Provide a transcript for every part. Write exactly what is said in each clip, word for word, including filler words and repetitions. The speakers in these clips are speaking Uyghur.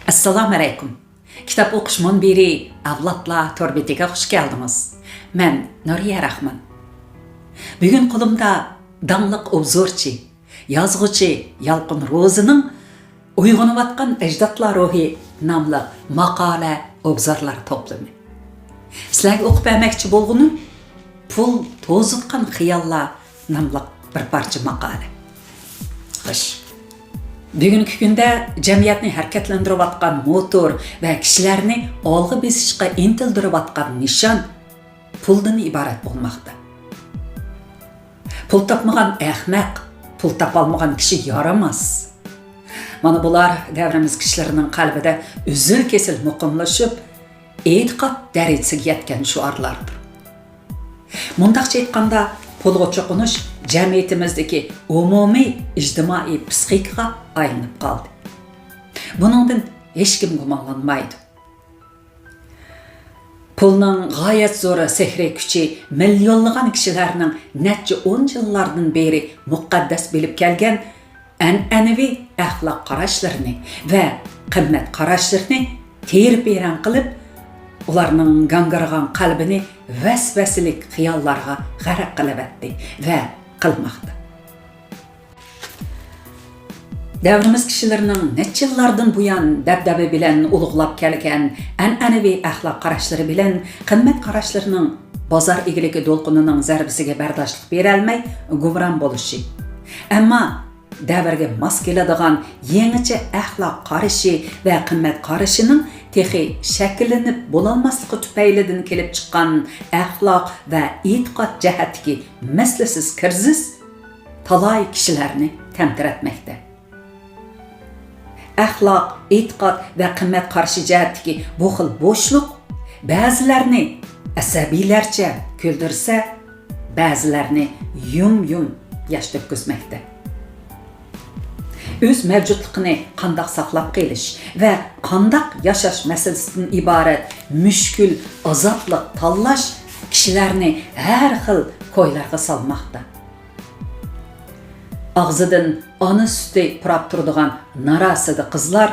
ئەسسالامۇ ئەلەيكۇم. كىتاب ئوقۇش مۇنبىرى ئەۋلادلار تور بېتىگە خۇش كەلدىڭىز. مەن نۇرىيە راخمان. بۈگۈن قولۇمدا داڭلىق ئوبزورچى، يازغۇچى يالقۇن روزىنىڭ ئويغىنىۋاتقان ئەجدادلار روھى ناملىق ماقالە ئوبزورلار توپلىمى. سىلەرگە ئوقۇپ بەرمەكچى بولغىنىم پۇل توزۇتقان خىياللار ناملىق بىر پارچە ماقالە. خوش. بۈگۈنكى كۈندە جەمئىيەتنى ھەرىكەتلەندۈرۈۋاتقان موتور ۋە كىشىلەرنى ئالغا بېسىشقا ئىنتىلدۈرۈۋاتقان نىشان پۇلدىن ئىبارەت بولماقتا. پۇل تاپمىغان ئەخمەق، پۇل تاپالمىغان كىشى يارىماس. مانا بۇلار دەۋرىمىز كىشىلىرىنىڭ قەلبىدە ئۈزۈل-كېسىل مۇقىملىشىپ، ئېتىقاد دەرىجىسىگە يەتكەن شوئارلاردۇر. مۇنداقچە ئېيتقاندا، پۇلغا چوقۇنۇش جەمئىيىتىمىزدىكى ئومۇمىي ئىجتىمائىي پىسخىكىغا ئايلىنىپ قالدى. بۇنىڭدىن ھېچكىم گۇمانلانمايدۇ. پۇلنىڭ غايەت زور سېھرىي كۈچى مىليونلىغان كىشىلەرنىڭ نەچچە ئون يىللاردىن بېرى مۇقەددەس بىلىپ كەلگەن ئەنئەنىۋى ئەخلاق قاراشلىرىنى ۋە قىممەت قاراشلىرىنى تېرە-پېرەڭ قىلىپ، ئۇلارنىڭ گاڭگىرىغان قەلبىنى ۋەسۋەسىلىك خىياللارغا غەرق قىلىۋەتتى ۋە قىلماقتا. دەۋرىمىز كىشىلىرىنىڭ نەچچە يىللاردىن بۇيان دەبدەبە بىلەن ئۇلۇغلاپ كەلگەن ئەنئەنىۋى ئەخلاق قاراشلىرى بىلەن قىممەت قاراشلىرىنىڭ بازار ئىگىلىكى دولقۇنىنىڭ زەربىسىگە بەرداشلىق بېرەلمەي گۇمران بولۇشى، ئەمما دەۋرگە ماس كېلىدىغان يېڭىچە ئەخلاق قارىشى ۋە قىممەت قارىشىنىڭ تېخى شەكىللىنىپ بولالماسلىقى تۈپەيلىدىن كېلىپ چىققان ئەخلاق ۋە ئېتىقاد جەھەتتىكى مەسىلىسىز كىرىزىس تالاي كىشىلەرنى تەمتىرەتمەكتە. ئەخلاق، ئېتىقاد ۋە قىممەت قارىشى جەھەتتىكى بۇ خىل بوشلۇق بەزىلەرنى ئەسەبىيلەرچە كۈلدۈرسە، بەزىلەرنى يۇم-يۇم ياش تۆككۈزمەكتە. ئۆز مەۋجۇتلۇقىنى قانداق ساقلاپ قېلىش ۋە قانداق ياشاش مەسىلىسىدىن ئىبارەت مۈشكۈل، ئازابلىق تاللاش كىشىلەرنى ھەر خىل كويلارغا سالماقتا. ئاغزىدىن ئانا سۈتى پۇراپ تۇرىدىغان ناراسىدە قىزلار،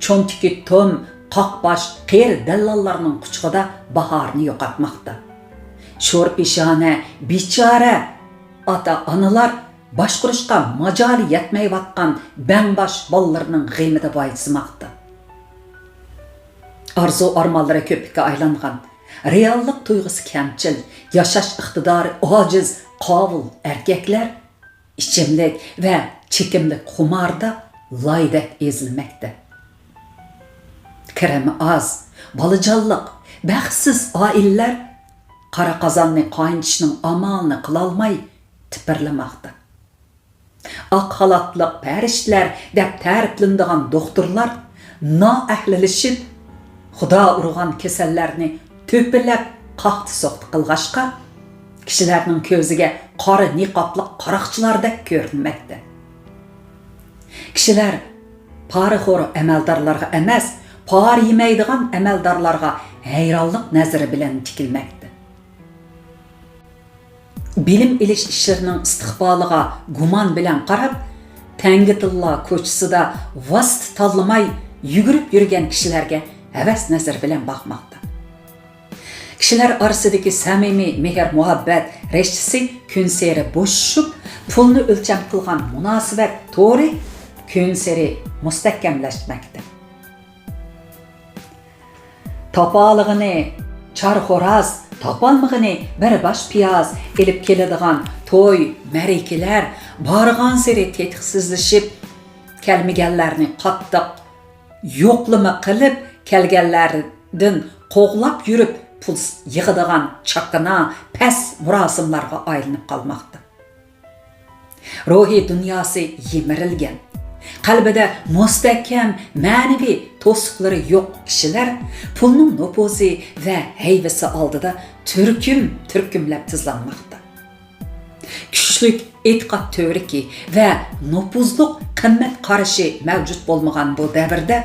چومتىكى توم، قاقباش، قېرى دەللاللارنىڭ قۇچىقىدا باھارنى يوقاتماقتا. شور پېشانە، بىچارە ئاتا-ئانىلار باشقۇرۇشقا ماجالى يەتمەيۋاتقان بەڭباش بالىلىرىنىڭ غېمىدە ۋايسىماقتا. ئارزۇ-ئارمانلىرى كۆپۈككە ئايلانغان، رېئاللىق تۇيغۇسى كەمچىل، ياشاش ئىقتىدارى ئاجىز، قاۋۇل ئەركەكلەر ئىچىملىك ۋە چېكىملىك خۇماردا لايدەك ئېزىلمەكتە. كىرىمى ئاز، بالىجانلىق، بەختسىز ئائىلىلەر قارا قازاننى قاينىتىشنىڭ ئامالىنى قىلالماي تىپىرلىماقتا. ئاق خالاتلىق پەرىشتىلەر دەپ تەرىپلىنىدىغان دوختۇرلار نائەھلىلىشىپ، خۇدا ئۇرغان كېسەللەرنى تۆپىلەپ قاقتى-سوقتى قىلغاچقا، كىشىلەرنىڭ كۆزىگە قارا نىقابلىق قاراقچىلاردەك كۆرۈنمەكتە. كىشىلەر پارىخور ئەمەلدارلارغا ئەمەس، پارا يېمەيدىغان ئەمەلدارلارغا ھەيرانلىق نەزىرى بىلەن تىكىلمەكتە. بىلىم ئېلىش ئىشلىرىنىڭ ئىستىقبالىغا گۇمان بىلەن قاراپ، تەڭگە تىللا كوچىسىدا ۋاسىتە تاللىماي يۈگۈرۈپ يۈرگەن كىشىلەرگە ھەۋەس نەزىرى بىلەن باقماقتا. كىشىلەر ئارىسىدىكى سەمىمىي مېھىر-مۇھەببەت رىشتىسى كۈنسېرى بوشىشىپ، پۇلنى ئۆلچەم قىلغان مۇناسىۋەت تورى كۈنسېرى مۇستەھكەملەشمەكتە. تاپالىغىنى چار خوراز، تاپالمىغىنى بىر باش پىياز ئېلىپ كېلىدىغان توي، مەرىكىلەر، بارغانسېرى تېتىقسىزلىشىپ، كەلمىگەنلەرنى قاتتىق يوقلىما قىلىپ، كەلگەنلەردىن قوغلاپ يۈرۈپ پۇل يىغىدىغان چاكىنا، پەس مۇراسىملارغا ئايلىنىپ قالماقتا. روھىي دۇنياسى يىمىرىلگەن، قەلبىدە مۇستەھكەم مەنىۋى توسۇقلىرى يوق كىشىلەر پۇلنىڭ نوپۇزى ۋە ھەيۋىسى ئالدىدا تۈركۈم-تۈركۈملەپ تىزلانماقتا. كۈچلۈك ئېتىقاد تۈۋرۈكى ۋە نوپۇزلۇق قىممەت قارىشى مەۋجۇت بولمىغان بۇ دەۋردە،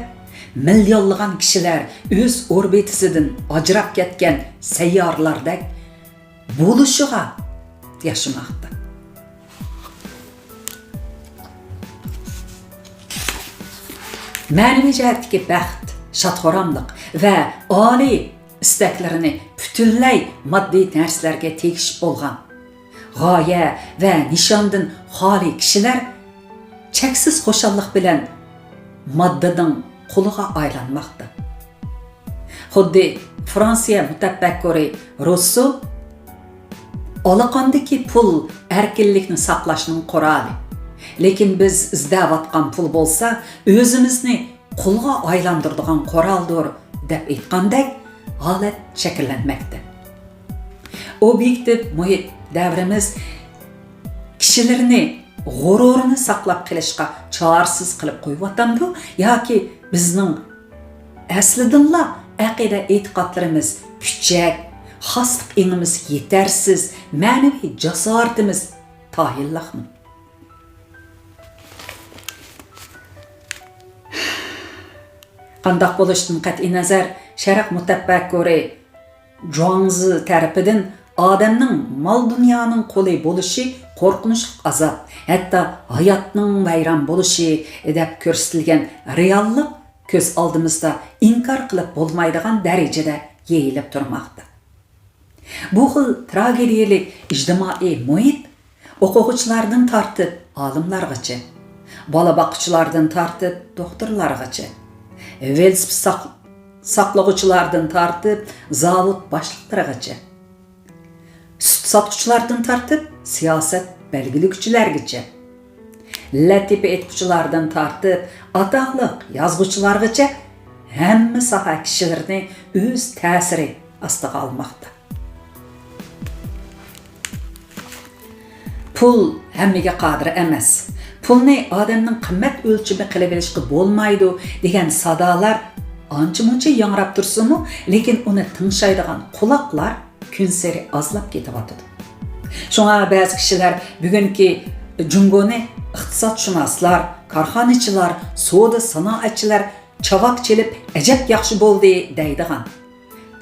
مىليونلىغان كىشىلەر ئۆز ئوربىتىسىدىن ئاجراپ كەتكەن سەييارىلاردەك بولۇشىغا ياشىماقتا. مەنىۋى جەھەتتىكى بەخت، شاد-خۇراملىق ۋە ئالىي ئىستەكلىرىنى پۈتۈنلەي ماددىي نەرسىلەرگە تېگىشىپ بولغان، غايە ۋە نىشاندىن خالىي كىشىلەر چەكسىز خۇشاللىق بىلەن ماددىنىڭ قۇلىغا ئايلانماقتا. خۇددى فرانسىيە مۇتەپەككۇرى روسسو، «ئالىقاندىكى پۇل ئەركىنلىكنى ساقلاشنىڭ قورالى، لېكىن بىز ئىزدەۋاتقان پۇل بولسا ئۆزىمىزنى قۇلغا ئايلاندۇرىدىغان قورالدۇر» دەپ ئېيتقاندەك ھالەت شەكىللەنمەكتە. ئوبيېكتىپ مۇھىت دەۋرىمىز كىشىلىرىنى غۇرۇرىنى ساقلاپ قېلىشقا چارىسىز قىلىپ قويۇۋاتامدۇ ياكى بىزنىڭ ئەسلىدىنلا ئەقىدە-ئېتىقادلىرىمىز پۈچەك، خاسلىق ئېڭىمىز يېتەرسىز، مەنىۋى جاسارىتىمىز تايىنلىقمۇ؟ قانداق بولۇشىدىن قەتئىينەزەر، شەرق مۇتەپەككۇرى جۇاڭزى تەرىپىدىن ئادەمنىڭ مال-دۇنيانىڭ قۇلى بولۇشى قورقۇنچلۇق ئازاب، ھەتتا ھاياتنىڭ ۋەيران بولۇشى دەپ كۆرسىتىلگەن رېئاللىق كۆز ئالدىمىزدا ئىنكار قىلىپ بولمايدىغان دەرىجىدە يېيىلىپ تۇرماقتا. بۇ خىل تراگېدىيەلىك ئىجتىمائىي مۇھىت ئوقۇغۇچىلاردىن تارتىپ ئالىملارغىچە، بالا باققۇچىلاردىن تارتىپ دوختۇرلارغىچە، ۋېلىسىپىت ساق-، ساقلىغۇچىلاردىن تارتىپ زاۋۇت باشلىقلىرىغىچە، سۈت ساتقۇچىلاردىن تارتىپ سىياسەت بەلگىلىگۈچىلەرگىچە، لەتىپە ئېيتقۇچىلاردىن تارتىپ ئاتاقلىق يازغۇچىلارغىچە ھەممە ساھە كىشىلىرىنى ئۆز تەسىرى ئاستىغا ئالماقتا. «پۇل ھەممىگە قادىر ئەمەس، پۇلنى ئادەمنىڭ قىممەت ئۆلچىمى قىلىۋېلىشقا بولمايدۇ» دېگەن سادالار ئانچە-مۇنچە ياڭراپ تۇرسىمۇ، لېكىن ئۇنى تىڭشايدىغان قۇلاقلار كۈنسېرى ئازلاپ كېتىۋاتىدۇ. شۇڭا بەزى كىشىلەر بۈگۈنكى جۇڭگونى ئىقتىسادشۇناسلار، كارخانىچىلار، سودا سانائەتچىلەر چاۋاك چېلىپ ئەجەب ياخشى بولدى دەيدىغان،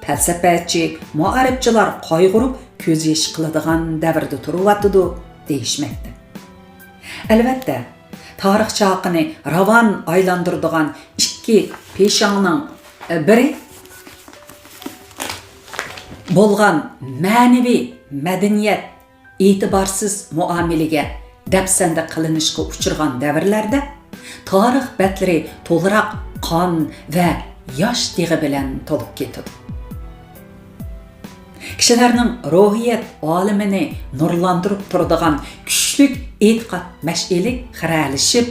پەلسەپەچى، مائارىپچىلار قايغۇرۇپ كۆز يېشى قىلىدىغان دەۋردە تۇرۇۋاتىدۇ دېيىشمەكتە. ئەلۋەتتە، تارىخ چاقىنى راۋان ئايلاندۇرىدىغان ئىككى پېشاڭنىڭ بىرى بولغان مەنىۋى مەدەنىيەت ئېتىبارسىز مۇئامىلىگە، دەپسەندە قىلىنىشقا ئۇچرىغان دەۋرلەردە تارىخ بەتلىرى تولىراق قان ۋە ياش تېغى بىلەن تولۇپ كېتىدۇ. كىشىلەرنىڭ روھىيەت ئالىمىنى نۇرلاندۇرۇپ تۇرىدىغان كۈچلۈك ئېتىقاد مەشئىلى خىرەلىشىپ،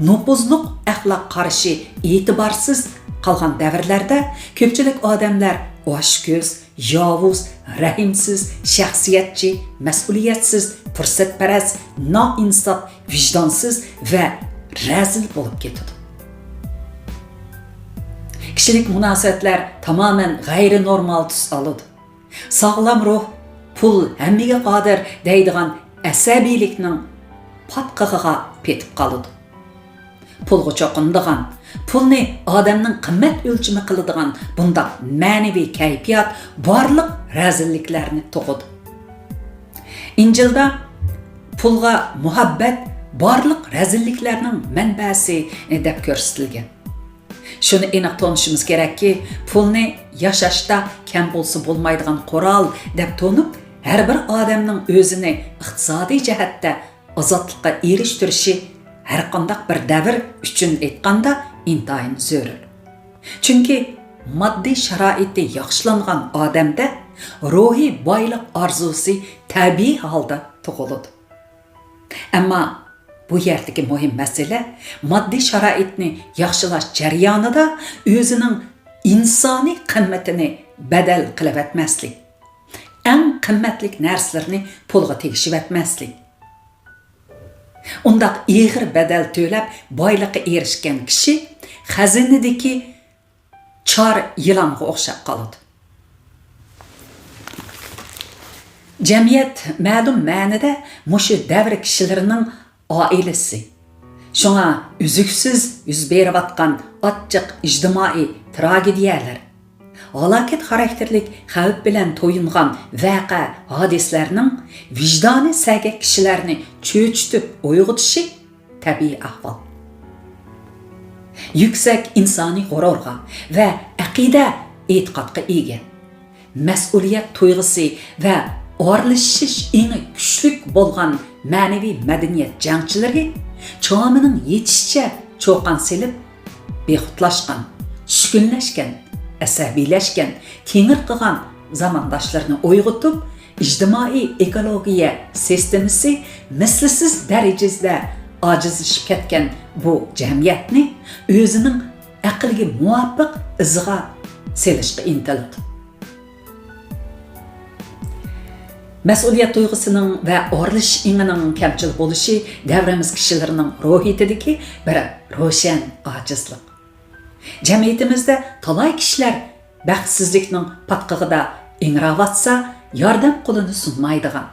نوپۇزلۇق ئەخلاق قارىشى ئېتىبارسىز قالغان دەۋرلەردە كۆپچىلىك ئادەملەر ئاچكۆز، ياۋۇز، رەھىمسىز، شەخسىيەتچى، مەسئۇلىيەتسىز، پۇرسەتپەرەس، نائىنساپ، ۋىجدانسىز ۋە رەزىل بولۇپ كېتىدۇ. كىشىلىك مۇناسىۋەتلەر تامامەن غەيرىي نورمال تۈس ئالىدۇ. ساغلام روھ، «پۇل ھەممىگە قادىر» دەيدىغان ئەسەبىيلىكنىڭ پاتقىقىغا پېتىپ قالىدۇ. پۇلغا چوقۇنىدىغان، پۇلنى ئادەمنىڭ قىممەت ئۆلچىمى قىلىدىغان بۇنداق مەنىۋى كەيپىيات بارلىق رەزىللىكلەرنى تۇغىدۇ. ئىنجىلدا پۇلغا مۇھەببەت بارلىق رەزىللىكلەرنىڭ مەنبەسى دەپ كۆرسىتىلگەن. شۇنى ئېنىق تونۇشىمىز كېرەككى، پۇلنى ياشاشتا كەم بولسا بولمايدىغان قورال دەپ تونۇپ، ھەر بىر ئادەمنىڭ ئۆزىنى ئىقتىسادىي جەھەتتە ئازادلىققا ئېرىشتۈرۈشى ھەرقانداق بىر دەۋر ئۈچۈن ئېيتقاندا ئىنتايىن زۆرۈر. چۈنكى ماددىي شارائىتى ياخشىلانغان ئادەمدە روھىي بايلىق ئارزۇسى تەبىئىي ھالدا تۇغۇلىدۇ. ئەمما بۇ يەردىكى مۇھىم مەسىلە ماددىي شارائىتنى ياخشىلاش جەريانىدا ئۆزىنىڭ ئىنسانىي قىممىتىنى بەدەل قىلىۋەتمەسلىك، ئەڭ قىممەتلىك نەرسىلىرىنى پۇلغا تېگىشىۋەتمەسلىك. ئۇنداق ئېغىر بەدەل تۆلەپ بايلىققا ئېرىشكەن كىشى خەزىنىدىكى چار يىلانغا ئوخشاپ قالىدۇ. جەمئىيەت مەلۇم مەنىدە مۇشۇ دەۋر كىشىلىرىنىڭ ئائىلىسى. شۇڭا ئۈزۈكسىز يۈز بېرىۋاتقان ئاچچىق ئىجتىمائىي تراگېدىيەلەر، ھالاكەت خاراكتېرلىك خەۋپ بىلەن تويۇنغان ۋەقە-ھادىسىلەرنىڭ ۋىجدانى سەگەك كىشىلەرنى چۆچۈتۈپ ئويغىتىشى تەبىئىي ئەھۋال. يۈكسەك ئىنسانىي غۇرۇرغا ۋە ئەقىدە ئېتىقادقا ئىگە. مەسئۇلىيەت تۇيغۇسى ۋە ئارىلىشىش ئېڭى كۈچلۈك بولغان مەنىۋى مەدەنىيەت جەڭچىلىرى چامىنىڭ يېتىشىچە چۇقان سېلىپ، بىخۇدلاشقان، چۈشكۈنلەشكەن، ئەسەبىيلەشكەن، تېڭىرقىغان زامانداشلىرىنى ئويغىتىپ، ئىجتىمائىي ئېكولوگىيە سىستېمىسى مىسلىسىز دەرىجىدە ئاجىزلىشىپ كەتكەن بۇ جەمئىيەتنى ئۆزىنىڭ ئەقلىگە مۇۋاپىق ئىزىغا سېلىشقا ئىنتىلىدۇ. مەسئۇلىيەت تۇيغۇسىنىڭ ۋە ئارىلىشىش ئېڭىنىڭ كەمچىل بولۇشى دەۋرىمىز كىشىلىرىنىڭ روھىيىتىدىكى بىر روشەن ئاجىزلىق. جەمئىيىتىمىزدە تالاي كىشىلەر بەختسىزلىكنىڭ پاتقىقىدا ئىڭراۋاتسا، ياردەم قولىنى سۇنمايدىغان،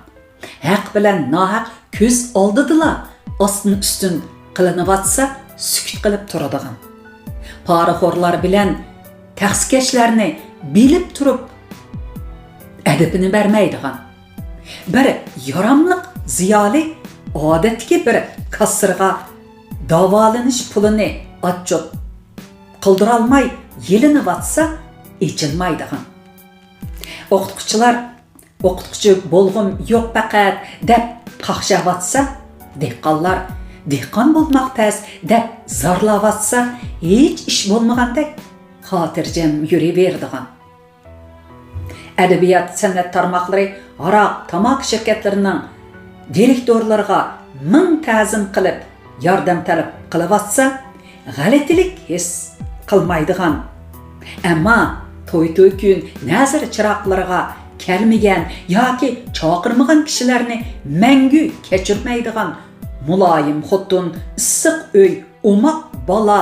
ھەق بىلەن ناھەق كۆز ئالدىدىلا ئاستىن-ئۈستۈن قىلىنىۋاتسا، سۈكۈت قىلىپ تۇرىدىغان، پارىخورلار بىلەن تەخسىكەشلەرنى بىلىپ تۇرۇپ ئەدىپىنى بەرمەيدىغان، بىر ياراملىق زىيالىي ئادەتتىكى بىر كاسسىرغا داۋالىنىش پۇلىنى ئاتچوت قىلدۇرالماي يېلىنىۋاتسا، ئېچىنمايدىغان. ئوقۇتقۇچىلار «ئوقۇتقۇچى بولغۇم يوق پەقەت» دەپ قاقشاۋاتسا، دېھقانلار «دېھقان بولماق تەس» دەپ زارلاۋاتسا، ھېچ ئىش بولمىغاندەك خاتىرجەم يۈرۈۋېرىدىغان. ئەدەبىيات، سەنئەت تارماقلىرى ھاراق، تاماكا شىركەتلىرىنىڭ دىرېكتورلىرىغا مىڭ تەزىم قىلىپ ياردەم تەلەپ قىلىۋاتسا، غەلىتىلىك ھېس قىلمايدىغان، ئەمما توي-توي كۈن، نەزىر چىراغلىرىغا كەلمىگەن ياكى چاقىرمىغان كىشىلەرنى مەڭگۈ كەچۈرمەيدىغان، مۇلايىم خوتۇن، ئىسسىق ئۆي، ئوماق بالا،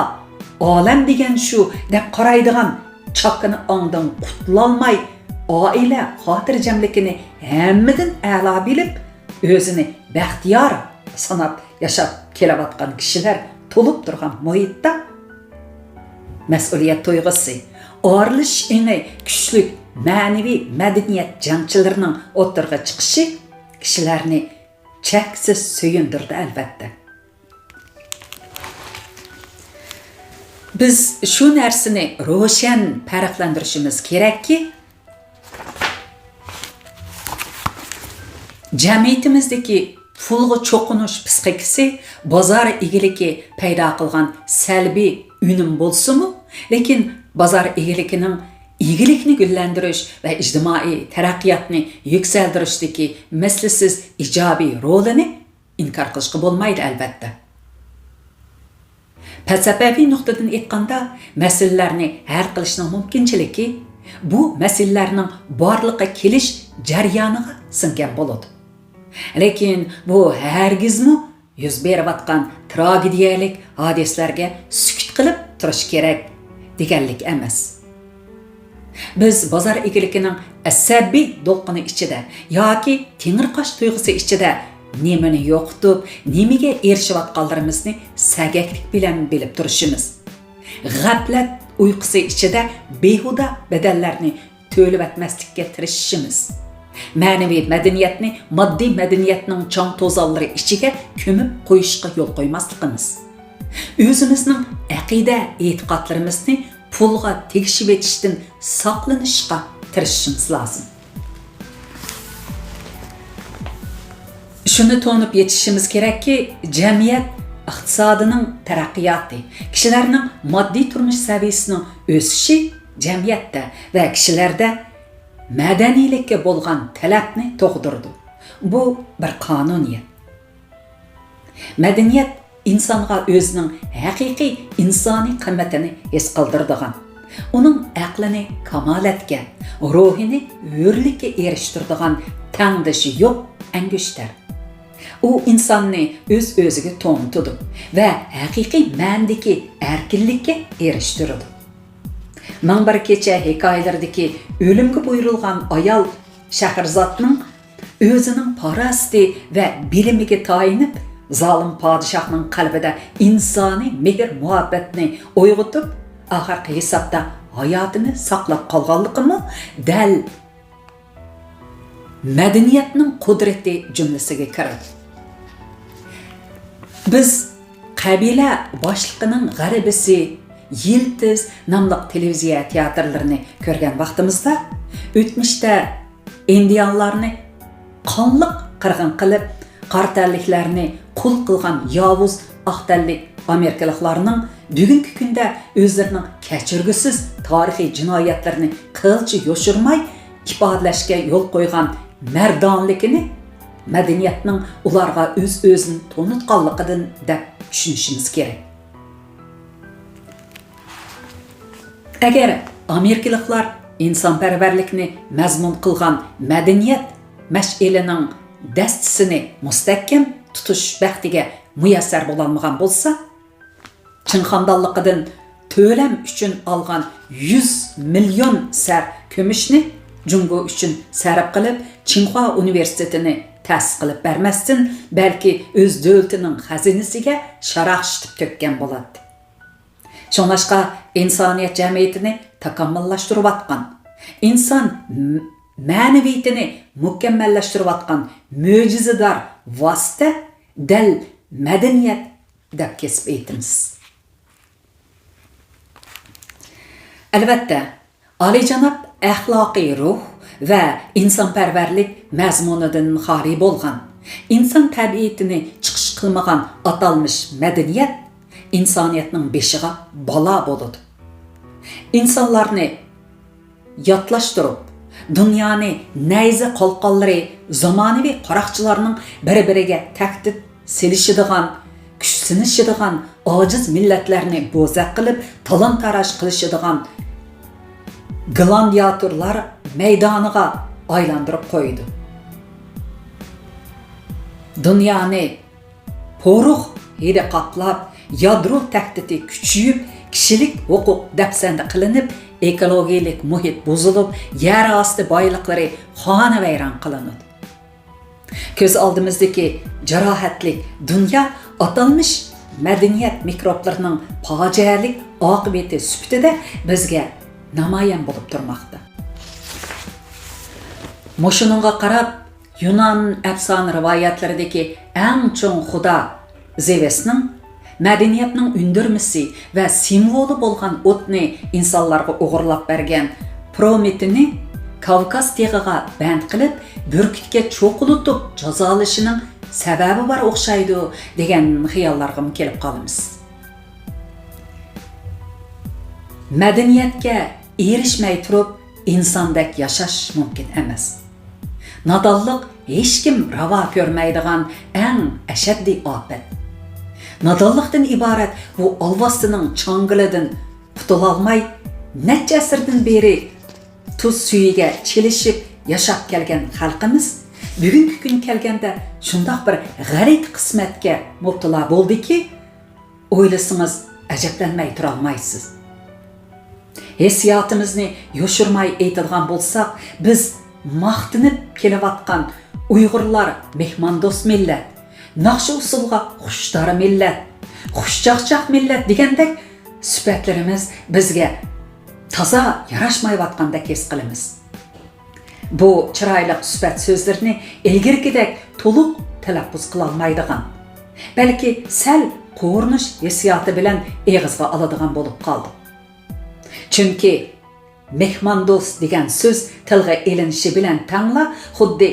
ئالەم دېگەن شۇ دەپ قارايدىغان، چاكىنا ئاڭدىن قۇتۇلالماي، ئائىلە خاتىرجەملىكىنى ھەممىدىن ئەلا بىلىپ، ئۆزىنى بەختىيار ساناپ ياشاپ كېلىۋاتقان كىشىلەر تولۇپ تۇرغان مۇھىتتا، مەسئۇلىيەت تۇيغۇسى، ئارىلىشىش ئېڭى كۈچلۈك مەنىۋى مەدەنىيەت جەڭچىلىرىنىڭ ئوتتۇرىغا چىقىشى كىشىلەرنى چەكسىز سۆيۈندۈرىدۇ، ئەلۋەتتە. بىز شۇ نەرسىنى روشەن پەرقلەندۈرۈشىمىز كېرەككى، جەمئىيىتىمىزدىكى پۇلغا چوقۇنۇش پىسخىكىسى بازار ئىگىلىكى پەيدا قىلغان سەلبىي ئۈنۈم بولسىمۇ، لېكىن بازار ئىگىلىكىنىڭ ئىگىلىكنى گۈللەندۈرۈش ۋە ئىجتىمائىي تەرەققىياتنى يۈكسەلدۈرۈشتىكى مىسلىسىز ئىجابىي رولىنى ئىنكار قىلىشقا بولمايدۇ، ئەلۋەتتە. پەلسەپىۋى نۇقتىدىن ئېيتقاندا، مەسىلىلەرنى ھەل قىلىشنىڭ مۇمكىنچىلىكى بۇ مەسىلىلەرنىڭ بارلىققا كېلىش جەريانىغا سىڭگەن بولىدۇ. لېكىن بۇ ھەرگىزمۇ يۈز بېرىۋاتقان تراگېدىيەلىك ھادىسىلەرگە سۈكۈت قىلىپ تۇرۇش كېرەك دېگەنلىك ئەمەس. بىز بازار ئىگىلىكىنىڭ ئەسەبىي دولقۇنى ئىچىدە ياكى تېڭىرقاش تۇيغۇسى ئىچىدە نېمىنى يوقىتىپ، نېمىگە ئېرىشىۋاتقانلىرىمىزنى سەگەكلىك بىلەن بىلىپ تۇرۇشىمىز. غەپلەت ئۇيقۇسى ئىچىدە بىھۇدە بەدەللەرنى تۆلىۋەتمەسلىككە تىرىشىشىمىز. مەنىۋى مەدەنىيەتنى ماددىي مەدەنىيەتنىڭ چاڭ-توزانلىرى ئىچىگە كۆمۈپ قويۇشقا يول قويماسلىقىمىز. ئۆزىمىزنىڭ ئەقىدە-ئېتىقادلىرىمىزنى پۇلغا تېگىشىۋېتىشتىن ساقلىنىشقا تىرىشىشىمىز لازىم. شۇنى تونۇپ يېتىشىمىز كېرەككى، جەمئىيەت ئىقتىسادىنىڭ تەرەققىياتى، كىشىلەرنىڭ ماددىي تۇرمۇش سەۋىيەسىنىڭ ئۆسۈشى جەمئىيەتتە ۋە كىشىلەردە مەدەنىيلىككە بولغان تەلەپنى تۇغدۇرىدۇ. بۇ بىر قانۇنىيەت. مەدەنىيەت ئىنسانغا ئۆزىنىڭ ھەقىقىي ئىنسانىي قىممىتىنى ھېس قىلدۇرىدىغان، ئۇنىڭ ئەقلىنى كامالەتكە، روھىنى ھۆرلۈككە ئېرىشتۈرىدىغان تەڭدىشى يوق ئەڭگۈشتەر. ئۇ ئىنساننى ئۆز-ئۆزىگە تونۇتىدۇ ۋە ھەقىقىي مەنىدىكى ئەركىنلىككە ئېرىشتۈرىدۇ. مىڭ بىر كېچە ھېكايىلىرىدىكى ئۆلۈمگە بۇيرۇلغان ئايال شەھرىزادنىڭ ئۆزىنىڭ پاراسىتى ۋە بىلىمىگە تايىنىپ، زالىم پادىشاھنىڭ قەلبىدە ئىنسانىي مېھىر-مۇھەببەتنى ئويغىتىپ، ئاخىرقى ھېسابتا ھاياتىنى ساقلاپ قالغانلىقىمۇ دەل مەدەنىيەتنىڭ قۇدرىتى جۈملىسىگە كىرىدۇ. بىز قەبىلە باشلىقىنىڭ غەلىبىسى يىلتىز ناملىق تېلېۋىزىيە تىياتىرلىرىنى كۆرگەن ۋاقتىمىزدا، ئۆتمۈشتە ئىندىيانلارنى قانلىق قىرغىن قىلىپ، قارا تەنلىكلەرنى قۇل قىلغان ياۋۇز ئاق تەنلىك ئامېرىكىلىقلارنىڭ بۈگۈنكى كۈندە ئۆزلىرىنىڭ كەچۈرگۈسىز تارىخىي جىنايەتلىرىنى قىلچە يوشۇرماي ئىپادىلەشكە يول قويغان مەردانىلىكىنى مەدەنىيەتنىڭ ئۇلارغا ئۆز-ئۆزىنى تونۇتقانلىقىدىن دەپ چۈشىنىشىمىز كېرەك. ئەگەر ئامېرىكىلىقلار ئىنسانپەرۋەرلىكنى مەزمۇن قىلغان مەدەنىيەت مەشئىلىنىڭ دەستىسىنى مۇستەھكەم تۇتۇش بەختىگە مۇيەسسەر بولالمىغان بولسا، چىڭ خاندانلىقىدىن تۆلەم ئۈچۈن ئالغان يۈز مىليون سەر كۈمۈشنى جۇڭگو ئۈچۈن سەرپ قىلىپ، چىڭخۇا ئۇنىۋېرسىتېتىنى تەسىس قىلىپ بەرمەستىن، بەلكى ئۆز دۆلىتىنىڭ خەزىنىسىگە شاراق شىتىپ تۆككەن بولاتتى. شۇڭلاشقا ئىنسانىيەت جەمئىيىتىنى تاكامۇللاشتۇرۇۋاتقان، ئىنسان م-، مەنىۋىيىتىنى مۇكەممەللەشتۈرۈۋاتقان مۆجىزىدار ۋاسىتە دەل مەدەنىيەت دەپ كېسىپ ئېيتىمىز. ئەلۋەتتە، ئالىيجاناب ئەخلاقىي روھ ۋە ئىنسانپەرۋەرلىك مەزمۇنىدىن خالىي بولغان، ئىنسان تەبىئىتىنى چىقىش قىلمىغان ئاتالمىش مەدەنىيەت ئىنسانىيەتنىڭ بېشىغا بالا بولىدۇ. ئىنسانلارنى ياتلاشتۇرۇپ، دۇنيانى نەيزە قالقانلىرى، زامانىۋى قاراقچىلارنىڭ بىر-بىرىگە تەھدىت سېلىشىدىغان، كۈچ سىنىشىدىغان ئاجىز مىللەتلەرنى بوزەك قىلىپ، تالان-تاراج قىلىشىدىغان گلادىياتورلار مەيدانىغا ئايلاندۇرۇپ قويىدۇ. دۇنيانى پورۇق ھىدى قاپلاپ، يادرو تەھدىتى كۈچىيىپ، كىشىلىك ھوقۇق دەپسەندە قىلىنىپ، ئېكولوگىيەلىك مۇھىت بۇزۇلۇپ، يەر ئاستى بايلىقلىرى خانىۋەيران قىلىنىدۇ. كۆز ئالدىمىزدىكى جاراھەتلىك دۇنيا ئاتالمىش مەدەنىيەت مىكروبلىرىنىڭ پاجىئەلىك ئاقىۋىتى سۈپىتىدە بىزگە نامايان بولۇپ تۇرماقتا. مۇشۇنىڭغا قاراپ، يۇنان ئەپسانە رىۋايەتلىرىدىكى ئەڭ چوڭ خۇدا زېۋسنىڭ مەدەنىيەتنىڭ ئۈندۈرمىسى ۋە سىمۋولى بولغان ئوتنى ئىنسانلارغا ئوغرىلاپ بەرگەن پرومېتېينى كاۋكاز تېغىغا بەند قىلىپ، بۈركۈتكە چوقۇلىتىپ جازالىشىنىڭ سەۋەبى بار ئوخشايدۇ، دېگەن خىياللارغىمۇ كېلىپ قالىمىز. مەدەنىيەتكە ئېرىشمەي تۇرۇپ، ئىنساندەك ياشاش مۇمكىن ئەمەس. نادانلىق ھېچكىم راۋا كۆرمەيدىغان ئەڭ ئەشەددىي ئاپەت. نادانلىقتىن ئىبارەت بۇ ئالۋاستىنىڭ چاڭگىلىدىن قۇتۇلالماي، نەچچە ئەسىردىن بېرى تۇز سۈيىگە چىلىشىپ ياشاپ كەلگەن خەلقىمىز بۈگۈنكى كۈن كەلگەندە شۇنداق بىر غەلىتە قىسمەتكە مۇپتىلا بولدىكى، ئويلىسىڭىز ئەجەبلەنمەي تۇرالمايسىز. ھېسسىياتىمىزنى يوشۇرماي ئېيتىدىغان بولساق، بىز ماختىنىپ كېلىۋاتقان ئۇيغۇرلار مېھماندوست مىللەت، ناخشا-ئۇسسۇلغا خۇشتار مىللەت، خۇشچاقچاق مىللەت دېگەندەك سۈپەتلىرىمىز بىزگە تازا ياراشمايۋاتقاندەك ھېس قىلىمىز. بۇ چىرايلىق سۈپەت سۆزلىرىنى ئىلگىرىكىدەك تولۇق تەلەپپۇز قىلالمايدىغان، بەلكى سەل قورۇنۇش ھېسسىياتى بىلەن ئېغىزغا ئالىدىغان بولۇپ قالدۇق. چۈنكى مېھماندوست دېگەن سۆز تىلغا ئېلىنىشى بىلەن تەڭلا خۇددى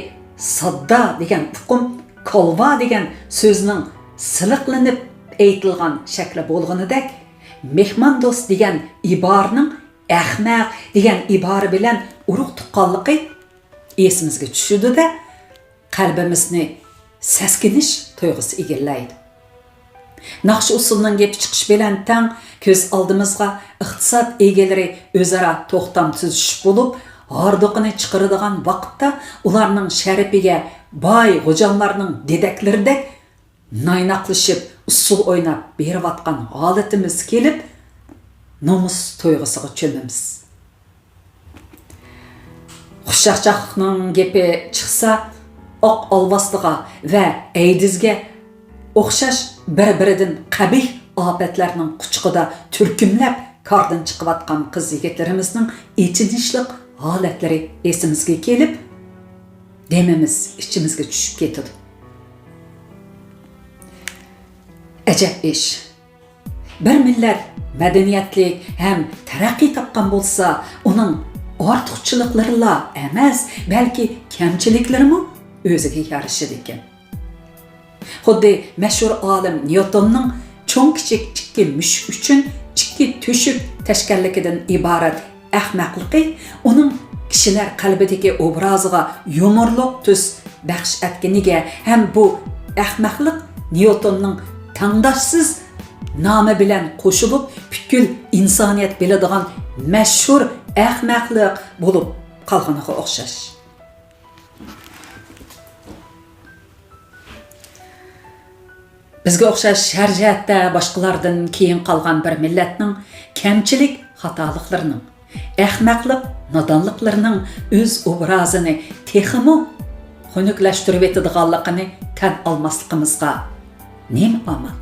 ساددا دېگەن ئۇقۇم كالۋا دېگەن سۆزنىڭ سىلىقلىنىپ ئېيتىلغان شەكلى بولغىنىدەك، مېھماندوست دېگەن ئىبارىنىڭ ئەخمەق دېگەن ئىبارە بىلەن ئۇرۇق تۇغقانلىقى ئېسىمىزگە چۈشىدۇ-دە، قەلبىمىزنى سەسكىنىش تۇيغۇسى ئىگىلەيدۇ. ناخشا-ئۇسسۇلنىڭ گېپى چىقىش بىلەن تەڭ كۆز ئالدىمىزغا ئىقتىساد ئىگىلىرى ئۆزئارا توختام تۈزۈشۈپ بولۇپ، ھاردۇقىنى چىقىرىدىغان ۋاقىتتا ئۇلارنىڭ شەرىپىگە باي غوجاملارنىڭ دېدەكلىرىدەك نايناقلىشىپ، ئۇسسۇل ئويناپ بېرىۋاتقان ھالىتىمىز كېلىپ، نومۇس تۇيغۇسىغا چۆمىمىز. خۇشچاقچاقلىقنىڭ گېپى چىقسا، ئاق ئالۋاستىغا ۋە ئەيدىزگە ئوخشاش بىر-بىرىدىن قەبىھ ئاپەتلەرنىڭ قۇچىقىدا تۈركۈملەپ كاردىن چىقىۋاتقان قىز-يىگىتلىرىمىزنىڭ ئېچىنىشلىق ھالەتلىرى ئېسىمىزگە كېلىپ، دېمىمىز ئىچىمىزگە چۈشۈپ كېتىدۇ. ئەجەب ئىش. بىر مىللەت مەدەنىيەتلىك ھەم تەرەققىي تاپقان بولسا، ئۇنىڭ ئارتۇقچىلىقلىرىلا ئەمەس، بەلكى كەمچىلىكلىرىمۇ ئۆزىگە يارىشىدىكەن. خۇددى مەشھۇر ئالىم نيۇتوننىڭ چوڭ-كىچىك ئىككى مۈشۈك ئۈچۈن ئىككى تۆشۈك تەشكەللىكىدىن ئىبارەت ئەخمەقلىقى ئۇنىڭ كىشىلەر قەلبىدىكى ئوبرازىغا يۇمۇرلۇق تۈس بەخش ئەتكىنىگە ھەم بۇ ئەخمەقلىق نيۇتوننىڭ تەڭداشسىز نامى بىلەن قوشۇلۇپ، پۈتكۈل ئىنسانىيەت بىلىدىغان مەشھۇر ئەخمەقلىق بولۇپ قالغىنىغا ئوخشاش. بىزگە ئوخشاش ھەر جەھەتتە باشقىلاردىن كېيىن قالغان بىر مىللەتنىڭ كەمچىلىك خاتالىقلىرىنىڭ، ئەخمەقلىق نادانلىقلىرىنىڭ ئۆز ئوبرازىنى تېخىمۇ خۇنۈكلەشتۈرۈۋېتىدىغانلىقىنى تەن ئالماسلىقىمىزغا نېمە ئامال؟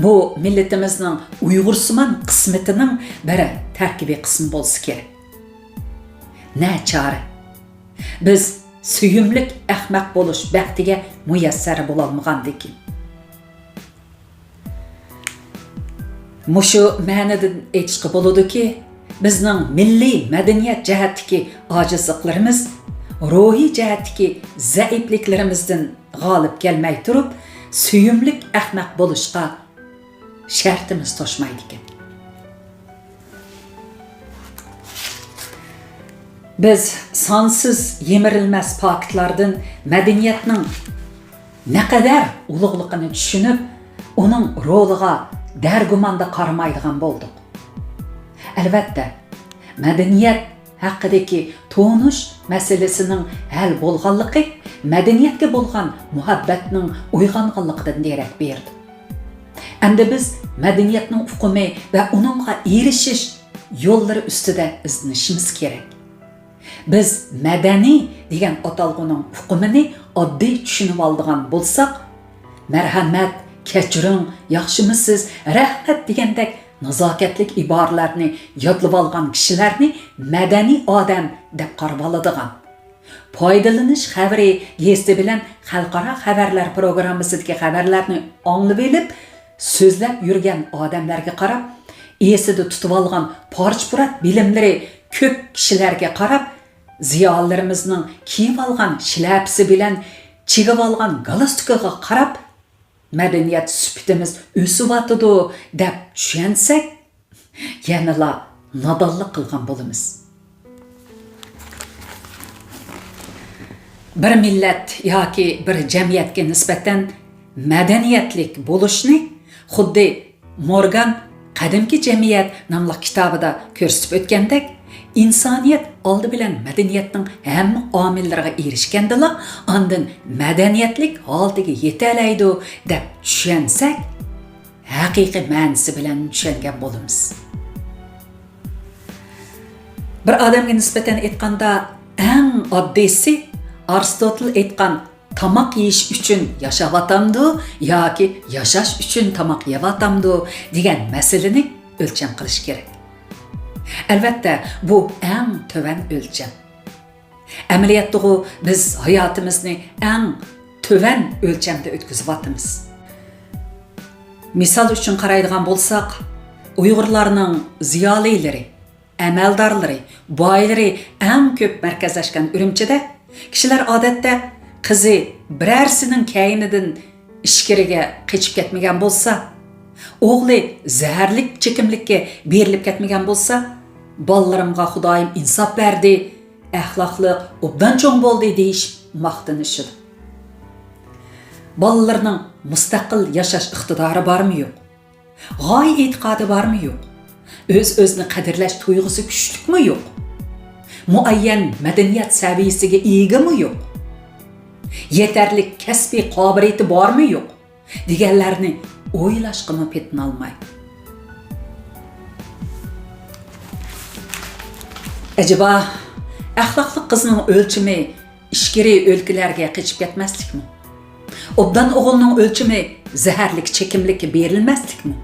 بۇ مىللىتىمىزنىڭ ئۇيغۇرسىمان قىسمىتىنىڭ بىر تەركىبىي قىسمى بولسا كېرەك. نەچارە؟ بىز سۆيۈملۈك ئەخمەق بولۇش بەختىگە مۇيەسسەر بولالمىغاندىكىن. مۇشۇ مەنىدىن ئېيتىشقا بولىدۇكى، بىزنىڭ مىللىي مەدەنىيەت جەھەتتىكى ئاجىزلىقلىرىمىز روھىي جەھەتتىكى زەئىپلىكلىرىمىزدىن غالىب كەلمەي تۇرۇپ، سۆيۈملۈك ئەخمەق بولۇشقا شەرتىمىز توشمايدىكەن. بىز سانسىز يىمىرىلمەس پاكىتلاردىن مەدەنىيەتنىڭ نەقەدەر ئۇلۇغلۇقىنى چۈشىنىپ، ئۇنىڭ رولىغا دەرگۇماندا قارىمايدىغان بولدۇق. ئەلۋەتتە، مەدەنىيەت ھەققىدىكى تونۇش مەسىلىسىنىڭ ھەل بولغانلىقى مەدەنىيەتكە بولغان مۇھەببەتنىڭ ئويغانغانلىقىدىن دېرەك بېرىدۇ. ئەمدى بىز مەدەنىيەتنىڭ ئۇقۇمى ۋە ئۇنىڭغا ئېرىشىش يوللىرى ئۈستىدە ئىزدىنىشىمىز كېرەك. بىز مەدەنىي دېگەن ئاتالغۇنىڭ ئۇقۇمىنى ئاددىي چۈشىنىۋالىدىغان بولساق، مەرھەمەت، كەچۈرۈڭ، ياخشىمۇسىز، رەھمەت دېگەندەك نازاكەتلىك ئىبارىلەرنى يادلىۋالغان كىشىلەرنى مەدەنىي ئادەم دەپ قارىۋالىدىغان، پايدىلىنىش خەۋىرى گېزىتى بىلەن خەلقئارا خەۋەرلەر پروگراممىسىدىكى خەۋەرلەرنى ئاڭلىۋېلىپ، سۆزلەپ يۈرگەن ئادەملەرگە قاراپ، ئېسىدە تۇتۇۋالغان پارچە-پۇرات بىلىملىرى كۆپ كىشىلەرگە قاراپ، زىيالىيلىرىمىزنىڭ كىيىۋالغان شىلەپىسى بىلەن چىگىۋالغان گالستۇكىغا قاراپ، مەدەنىيەت سۈپىتىمىز ئۆسۈۋاتىدۇ دەپ چۈشەنسەك، يەنىلا نادانلىق قىلغان بولىمىز. بىر مىللەت ياكى بىر جەمئىيەتكە نىسبەتەن مەدەنىيەتلىك بولۇشنى خۇددى مورگان قەدىمكى جەمئىيەت ناملىق كىتابىدا كۆرسىتىپ ئۆتكەندەك، ئىنسانىيەت ئالدى بىلەن مەدەنىيەتنىڭ ھەممە ئامىللىرىغا ئېرىشكەندىلا، ئاندىن مەدەنىيەتلىك ھالىتىگە يېتەلەيدۇ، دەپ چۈشەنسەك، ھەقىقىي مەنىسى بىلەن چۈشەنگەن بولىمىز. بىر ئادەمگە نىسبەتەن ئېيتقاندا، ئەڭ ئاددىيسى ئارستوتىل ئېيتقان، تاماق يېيىش ئۈچۈن ياشاۋاتامدۇ ياكى ياشاش ئۈچۈن تاماق يەۋاتامدۇ دېگەن مەسىلىنى ئۆلچەم قىلىش كېرەك. ئەلۋەتتە، بۇ ئەڭ تۆۋەن ئۆلچەم. ئەمەلىيەتتىغۇ بىز ھاياتىمىزنى ئەڭ تۆۋەن ئۆلچەمدە ئۆتكۈزۈۋاتىمىز. مىسال ئۈچۈن قارايدىغان بولساق، ئۇيغۇرلارنىڭ زىيالىيلىرى، ئەمەلدارلىرى، بايلىرى ئەڭ كۆپ مەركەزلەشكەن ئۈرۈمچىدە كىشىلەر ئادەتتە قىزى بىرەرسىنىڭ كەينىدىن ئىچكىرىگە قېچىپ كەتمىگەن بولسا، ئوغلى زەھەرلىك چېكىملىككە بېرىلىپ كەتمىگەن بولسا، بالىلىرىمغا خۇدايىم ئىنساپ بەردى، ئەخلاقلىق، ئوبدان چوڭ بولدى دېيىشىپ ماختىنىشىدۇ. بالىلىرىنىڭ مۇستەقىل ياشاش ئىقتىدارى بارمۇ يوق؟ غايە ئېتىقادى بارمۇ يوق؟ ئۆز-ئۆزىنى قەدىرلەش تۇيغۇسى كۈچلۈكمۇ يوق؟ مۇئەييەن مەدەنىيەت سەۋىيەسىگە ئىگىمۇ يوق؟ يېتەرلىك كەسپىي قابىلىيىتى بارمۇ يوق؟ دېگەنلەرنى ئويلاشقىمۇ پېتىنالماي. ئەجەبا، ئەخلاقلىق قىزنىڭ ئۆلچىمى ئىچكىرى ئۆلكىلەرگە قېچىپ كەتمەسلىكمۇ؟ ئوبدان ئوغۇلنىڭ ئۆلچىمى زەھەرلىك چېكىملىككە بېرىلمەسلىكمۇ؟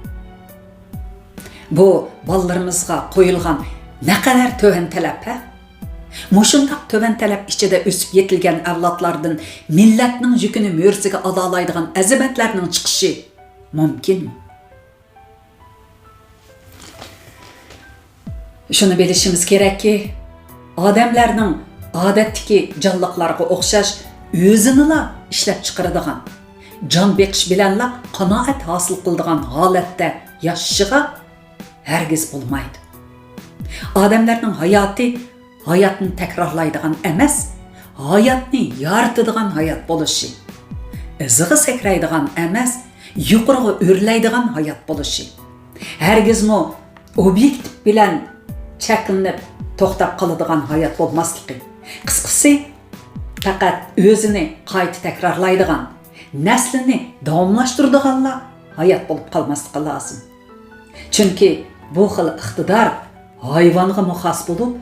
بۇ بالىلىرىمىزغا قويۇلغان نەقەدەر تۆۋەن تەلەپ، ھە؟ مۇشۇنداق تۆۋەن تەلەپ ئىچىدە ئۆسۈپ يېتىلگەن ئەۋلادلاردىن مىللەتنىڭ يۈكىنى مۈرىسىگە ئالالايدىغان ئەزىمەتلەرنىڭ چىقىشى مۇمكىنمۇ؟ شۇنى بىلىشىمىز كېرەككى، ئادەملەرنىڭ ئادەتتىكى جانلىقلارغا ئوخشاش ئۆزىنىلا ئىشلەپچىقىرىدىغان، جان بېقىش بىلەنلا قانائەت ھاسىل قىلىدىغان ھالەتتە ياشىشىغا ھەرگىز بولمايدۇ. ئادەملەرنىڭ ھاياتى ھاياتنى تەكرارلايدىغان ئەمەس، ھاياتنى يارىتىدىغان ھايات بولۇشى، ئىزىغا سەكرەيدىغان ئەمەس، يۇقىرىغا ئۆرلەيدىغان ھايات بولۇشى، ھەرگىزمۇ ئوبيېكتىپ بىلەن چەكلىنىپ توختاپ قالىدىغان ھايات بولماسلىقى، قىسقىسى، پەقەت ئۆزىنى قايتا تەكرارلايدىغان، نەسلىنى داۋاملاشتۇرىدىغانلا ھايات بولۇپ قالماسلىقى لازىم. چۈنكى بۇ خىل ئىقتىدار ھايۋانغىمۇ خاس بولۇپ،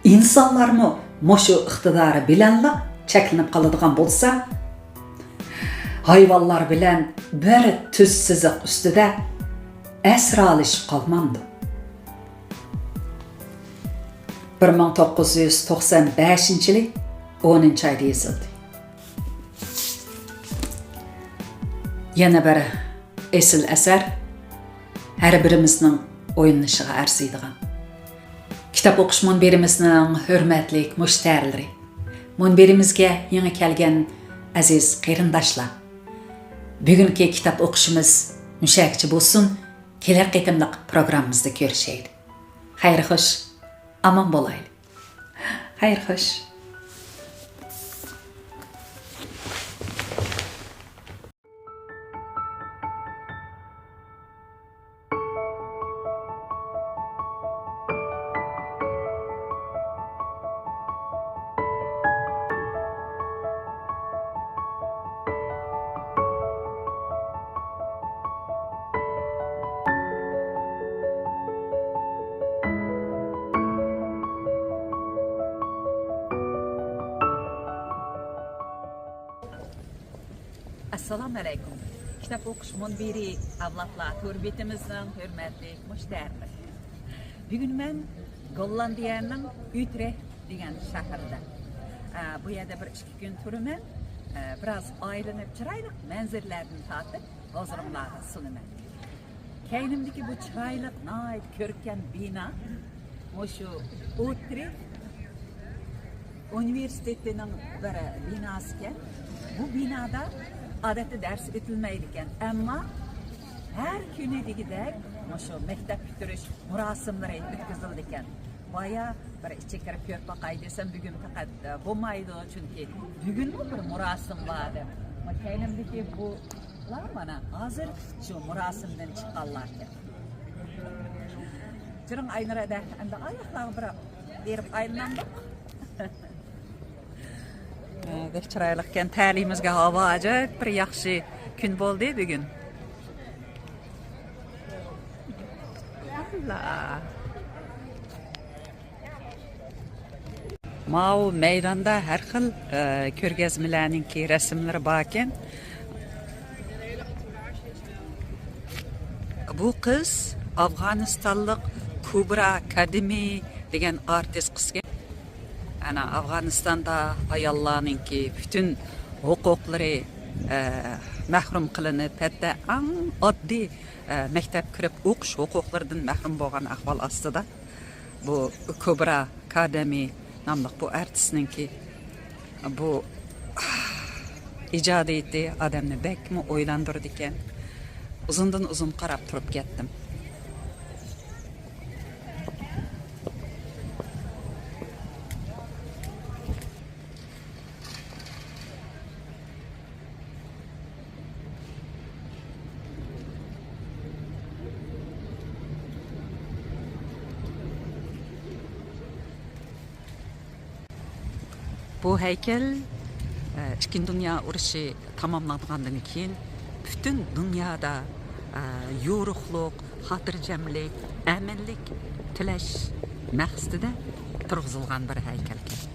ئىنسانلارمۇ مۇشۇ ئىقتىدارى بىلەنلا چەكلىنىپ قالىدىغان بولسا، ھايۋانلار بىلەن بىر تۈز سىزىق ئۈستىدە ئەسرالىشىپ قالمامدۇ؟ بىر مىڭ توققۇز يۈز توقسان بەشىنچى يىلى ئونىنچى ئايدا يېزىلدى. يەنە بىر ئېسىل ئەسەر، ھەر بىرىمىزنىڭ ئويلىنىشىغا ئەرزىيدىغان. كىتاب ئوقۇش مۇنبىرىمىزنىڭ ھۆرمەتلىك مۇشتەرىلىرى، مۇنبىرىمىزگە يېڭى كەلگەن ئەزىز قېرىنداشلار، بۈگۈنكى كىتاب ئوقۇشىمىز مۇشەگىچە بولسۇن، كېلەر قېتىملىق پروگراممىمىزدا كۆرۈشەيلى. خەير خوش، ئامان بولايلى. خەير خوش. ئەسسالامۇ ئەلەيكۇم. كىتاب ئوقۇش مۇنبىرى ئەۋلادلار تور بېتىمىزنىڭ ھۆرمەتلىك مۇشتەرىلىرى. بۈگۈن مەن گوللاندىيەنىڭ ئۇترېخت دېگەن شەھىرىدە. ئە، بۇ يەردە بىر ئىككى كۈن تۇرىمەن. ئە، بىراز ئايلىنىپ، چىرايلىق مەنزىرىلەردىن تارتىپ، ھۇزۇرۇڭلارغا سۇنىمەن. كەينىمدىكى بۇ چىرايلىق، ناھايىتى كۆركەم بىنا، مۇشۇ ئۇترېخت ئۇنىۋېرسىتېتىنىڭ بىر بىناسىكەن. بۇ بىنادا ئادەتتە دەرس ئۆتۈلمەيدىكەن، ئەمما ھەر كۈنى دېگۈدەك مۇشۇ مەكتەپ پۈتتۈرۈش مۇراسىملىرى ئۆتكۈزۈلىدىكەن. بايا بىر ئىچىگە كىرىپ كۆرۈپ باقاي دېسەم، بۈگۈن پەقەت، ئە، بولمايدۇ، چۈنكى بۈگۈنمۇ بىر مۇراسىم بار دەپ. كەينىمدىكى بۇلار مانا ھازىر شۇ مۇراسىمدىن چىققانلاركەن. چىرىڭ ئاينۇرەدە ئەمدى ئاياقلارغا بىر بېرىپ ئايلىنامدۇق. ھە، بەك چىرايلىقكەن. تەلىيىمىزگە ھاۋا ئاجايىپ بىر ياخشى كۈن بولدى بۈگۈن. ئاللا. ماۋۇ مەيداندا ھەر خىل، ئە، كۆرگەزمىلەرنىڭكى رەسىملىرى باركەن. بۇ قىز ئافغانىستانلىق كۇبرا كادىمى دېگەن ئارتىس قىزكەن. ئەنە ئافغانىستاندا ئاياللارنىڭكى پۈتۈن ھوقۇقلىرى، ئە، مەھرۇم قىلىنىپ، ھەتتا ئەڭ ئاددىي، ئە، مەكتەپ كىرىپ ئوقۇش ھوقۇقلىرىدىن مەھرۇم بولغان ئەھۋال ئاستىدا. بۇ كۇبرا كادەمى ناملىق بۇ ئارتىسنىڭكى بۇ ئىجادىيىتى ئادەمنى بەكمۇ ئويلاندۇرىدىكەن. ئۇزۇندىن ئۇزۇن قاراپ تۇرۇپ كەتتىم. بۇ ھەيكەل، ئە، ئىككىنچى دۇنيا ئۇرۇشى تاماملانغاندىن كېيىن پۈتۈن دۇنيادا، ئە، يورۇقلۇق، خاتىرجەملىك، ئەمىنلىك تىلەش مەقسىتىدە تۇرغۇزۇلغان بىر ھەيكەلكەن.